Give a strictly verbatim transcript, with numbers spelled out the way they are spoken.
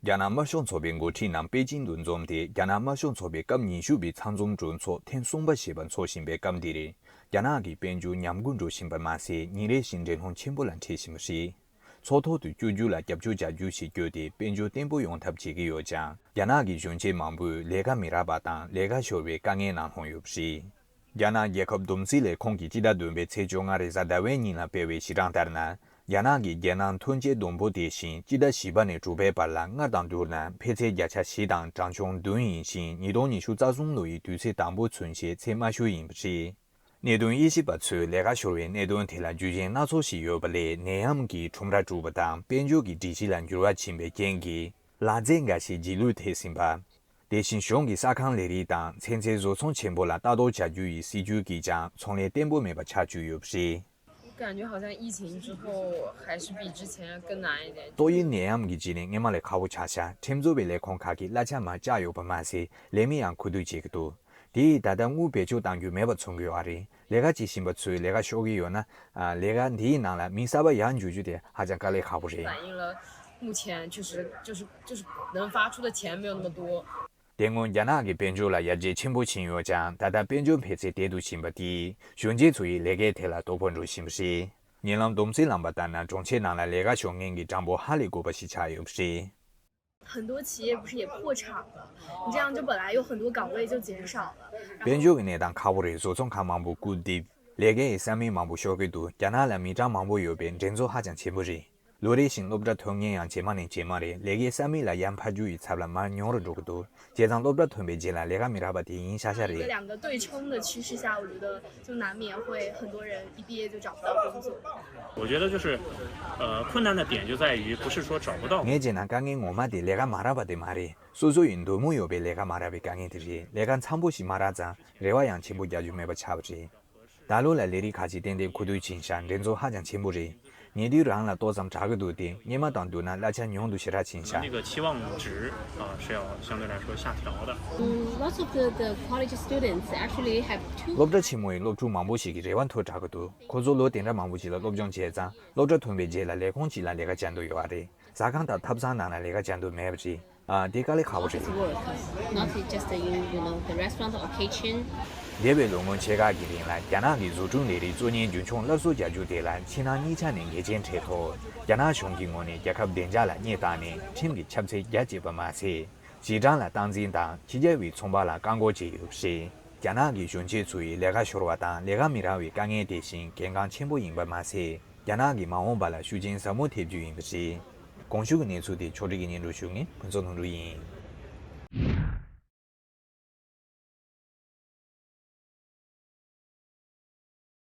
རྒྱ་ནག་དམར་ཤོག་ཚོགས་པའི་འགོ་ཁྲིད་རྣམས་པེ་ཅིང་དུ་འཛོམས་ཏེ། རྒྱ་ནག་དམར་ཤོག་ཚོགས་པའི་སྐབས་ཉི་ཤུ་པའི་ཚང་འཛོམས་གྲོས་ཚོགས་ཐེངས་གསུམ་པ་ཞེས་པ་འཚོགས་བཞིན་པའི་སྐབས་འདིར། རྒྱ་ནག་གི་དཔལ་འབྱོར་ཉམས་རྒུད་འགྲོ་བཞིན་པ་མ་ཟད། ཉིན་རེ་བཞིན་འགྲན་སློང་ཆེན་པོ་ལ་འཕྲད་བཞིན་པ་རེད། ཚོགས་ཐོག་ཏུ་བསྐྱོད་རྒྱུ་ལ་རྒྱབ་སྐྱོར་བྱ་རྒྱུ་ཞེས་བཀོད་དེ། དཔལ་འབྱོར་བརྟན་པོ་ཡོང་ཐབས་བྱེད་ཀྱི་ཡོད་ཀྱང་། རྒྱ་ནག་གི་གཞོན་སྐྱེས་མང་པོས་ལས་ཀ་མི་རག་པ་དང་ལས་ཀ་ཤོར་བའི་དཀའ་ངལ་ནང་ལྷུང་ཡོད་པ་རེད། རྒྱ་ནག་རྒྱལ་ཁབ་བསྡོམས་རྩིས་ལས་ཁུངས་ཀྱིས་སྤྱི་ཟླ་བདུན་པའི་ཚེས་བཅོ་ལྔ་རེས་གཟའ་ཟླ་བའི་ཉིན་ལ་སྤེལ་བའི་གཞི་གྲངས་ལྟར་ན། རྒྱ་ནག་གི་རྒྱལ་ནང་ཐོན་སྐྱེད་བསྡོམས་པོ་དེ་བཞིན་སྤྱི་ཟླ་བཞི་པ་ནས་དྲུག་པའི་བར་ལ་སྔར་དང་བསྡུར་ན་འཕེལ་ཚད་བརྒྱ་ཆ་བཞི་དང་གྲངས་ཆུང་བདུན་ཡིན་ཞིང་། ཉིས་སྟོང་ཉི་ཤུ་རྩ་གསུམ་ལོ་ཡི་དུས་ཚོད་དང་པོ་ཚུན་ཆད་ཚད་དམའ་ཤོས་ཡིན་པ་རེད། གནད་དོན་དབྱེ་ཞིབ་པ་ཚོས་ལས་ཀ་ཤོར་བའི་གནད་དོན་དེ་ལ་རྒྱུ་རྐྱེན་སྣ་ཚོགས་ཤིག་ཡོད་པ་ལས། ནད་ཡམས་ཀྱིས་ཁྲོམ་ར་དཀྲུགས་པ་དང་། དཔལ་འབྱོར་གྱི་སྒྲིག་གཞི་ལ་འགྱུར་བ་ཕྱིན་པའི་རྐྱེན་གྱིས་ལག་རྩལ་འགའ་ཤས་རྗེས་ལུས་ཐེབས་ཟིན་པ། དེ་བཞིན་གཞུང་གི་ས་ཁང་ལས་རིགས་དང་ཚན་རྩལ་བཟོ་ཚོང་ཆེན་པོ་ལ་ལྟ་རྟོག་བྱ་རྒྱུ་ཡི་སྲིད་ཇུས་ཀྱིས་ཀྱང་ཚོང་ལས་བརྟན་པོ་མེད་པ་ཆགས་བཅུག་ཡོད་པ་རེད། 我感觉好像疫情之后还是比之前更难一点。 ཏོག་དབྱིབས་ནད་ཡམས་ཀྱི་རྗེས་ནས་སྔོན་མ་ལས་ཁག་པོ་ཆགས་ཤག་ཁྲིམས་བཟོ་བའི་ལས་ཁུངས་ཁག་གིས་གླ་ཆ་མར་བཅག་ཡོད་པ་མ་ཟད། ལས་མི་ཡང་ཁུ་བསྡུ་བྱེད་ཀྱི་འདུག་དེས་ད་ལྟ་དངུལ་བེད་སྤྱོད་གཏང་རྒྱུ་མེད་པ་མཚོན་གྱི་ཡོད་རེད། ལས་ཀ་བྱེད་བཞིན་པ་ཚོས་ལས་ཀ་ཤོར་གྱི་ཡོད་ན། ཨ། ལས་ཀ་འདིའི་ནང་ལ་མི་གསར་པ་ཡར་འཇུག་རྒྱུ་དེ་ཧ་ཅང་དཀའ་ལས་ཁག་པོ་རེད། 反映了目前确实就是就是能发出的钱没有那么多。 དེ་སྔོན་རྒྱ་ནག་གི་དཔལ་འབྱོར་ལ་ཡར་རྒྱས་ཆེན་པོ་ཕྱིན་ཡོད་ཀྱང་། ད་ལྟ་དཔལ་འབྱོར་འཕེལ་ཚད་དལ་དུ་ཕྱིན་པ་དེས་གཞོན་སྐྱེས་ཚོ་ཡི་ལས་ཀའི་ཐད་ལ་དོ་ཕོག་འགྲོ་བཞིན་པ་རེད། ཉེ་ལམ་བསྡོམས་རྩིས་བླངས་པ་ལྟར་ན། གྲོང་ཁྱེར་ནང་ལ་ལས་ཀ་ཤོར་མཁན་གྱི་གྲངས་འབོར་ཧ་ལས་དགོས་པ་ཞིག་ཆགས་ཡོད་པ་རེད། 很多企业不是也破产了？你这样就本来有很多岗位就减少了。 དཔལ་འབྱོར་གྱི་གནས་སྟངས་ཁག་པོ་རེད། བཟོ་ཚོང་ཁང་མང་པོ་སྐུར་རྡིབ། ལས་ཀའི་ས་མིག་མང་པོ་ཤོར་གྱི་འདུག་རྒྱ་ནག་ལ་མི་གྲངས་མང་པོ་ཡོད་པས་འགྲན་རྩོད་ཧ་ཅང་ཆེན་པོ་རེད། ལོ་རེ་བཞིན་སློབ་གྲྭ་ཐོན་མཁན་ཡང་ཇེ་མང་ནས་ཇེ་མང་རེད། ལས་ཀའི་ས་མིག་ལ་ཡར་འཕར་རྒྱུ་ཡི་ཚབ་ལ་མར་ཉུང་རུ་འགྲོ་གི་འདུག་བྱས་ཙང་སློབ་གྲྭ་ཐོན་པའི་རྗེས་ལ་ལས་ཀ་མི་རག་པ་དེ་ཡིན་ཤག་ཤག་རེད། 这两个对冲的趋势下，我觉得就难免会很多人一毕业就找不到工作。 我觉得就是，呃，困难的点就在于不是说找不到。 ངས་བྱས་ན་དཀའ་ངལ་ངོ་མ་དེ་ལས་ཀ་མ་རག་པ་དེ་མ་རེད། སོ་སོ་ཡི་འདོད་མོས་ཡོད་པའི་ལས་ཀ་མ་རག་པའི་དཀའ་ངལ་དེ་རེད། ལས་ཀ་འཚམ་པོ་ཞིག་མ་རག་ཙང་རེ་བ་ཡང་ཆེན་པོ་རྒྱག་རྒྱུ་མེད་པ་ཆགས་པ་རེད། ད་ལོ་ལ་ལས་རིགས་ཁག་ཅིག་ཏན་ཏན་ཁུ་བསྡུ་ཕྱིན་ཤག་འགྲན་རྩོད་ཧ་ཅང་ཆེན་པོ་རེད། ཉེ་དུས་རང་ལ་ཏོག་ཙམ་དྲག་གི་འདུག་སྟེ། སྔོན་མ་དང་བསྡུར་ན་གླ་ཆ་ཉུང་དུ་ཞེ་དྲག་ཕྱིན་ཤག 那个期望值啊是要相对来说下调的。 Lots of the, the college students actually have two. སློབ་གྲྭ་ཆེན་མོ་ཡི་སློབ་ཕྲུག་མང་པོ་ཞིག་གིས་རེ་བ་མཐོ་དྲགས་ཀྱི་འདུག་ཁོ་ཚོ་ལོ་དེ་འདྲ་མང་པོ་ཞིག་ལ་སློབ་སྦྱོང་བྱས་ཙང་། སློབ་གྲྭ་ཐོན་པའི་རྗེས་ལ་ལས་ཁུངས་གཅིག་ལ་ལས་ཀ་བྱ་འདོད་ཡོད་པ་རེད། ཟ་ཁང་དང་ཐབ་ཚང་ནང་ལ་ལས་ཀ་བྱ་འདོད་མེད་པ་རེད། ཨ། དེ་དཀའ་ལས་ཁག་པོ་རེད། Work, not just the, you, you know, the restaurant or kitchen. འདས་པའི་ལོ་ངོ་ཕྱེད་ཀ་གི་རིང་ལ་རྒྱ་ནག་གི་བཟོ་སྐྲུན་ལས་རིགས་གཙོ་གཉེར་རྒྱུན་འཁྱོངས་སླར་གསོ་བྱ་རྒྱུ་དེ་ལ་ཕྱི་ནང་གཉིས་ཆ་ནས་འགལ་རྐྱེན་འཕྲད་ཐོག་རྒྱ་ནག་གཞུང་གི་ངོས་ནས་རྒྱལ་ཁབ་བདེ་འཇགས་ལ་བརྙས་བཏང་ནས་ཁྲིམས་ཀྱི་ཁྱབ་ཚད་རྒྱ་བསྐྱེད་པ་མ་ཟད། གཞི་གྲངས་ལ་སྟངས་འཛིན་དང་ཕྱི་རྒྱལ་བའི་ཚོང་པ་ལ་བཀག་འགོག་བྱས་ཡོད་པ་རེད། རྒྱ་ནག་གི་གཞོན་སྐྱེས་ཚོ་ཡི་ལས་ཀ་ཤོར་བ་དང་ལས་ཀ་མི་རག་པའི་དཀའ་ངལ་དེ་བཞིན་གལ་འགངས་ཆེན་པོ་ཡིན་པ་མ་ཟད། རྒྱ་ནག་གི་མ་འོངས་པ་ལ་ཤུགས་རྐྱེན་ཟབ་མོ་ཐེབས་རྒྱུ་ཡིན་པ་རེད། གོང་ཞུས་ཀྱི་གནས་ཚུལ་དེ་ཕྱོགས་སྒྲིག་གིས་སྙན་སྒྲོན་ཞུ་མཁན་ཕུན་ཚོགས་ལྷུན་གྲུབ་ཡིན།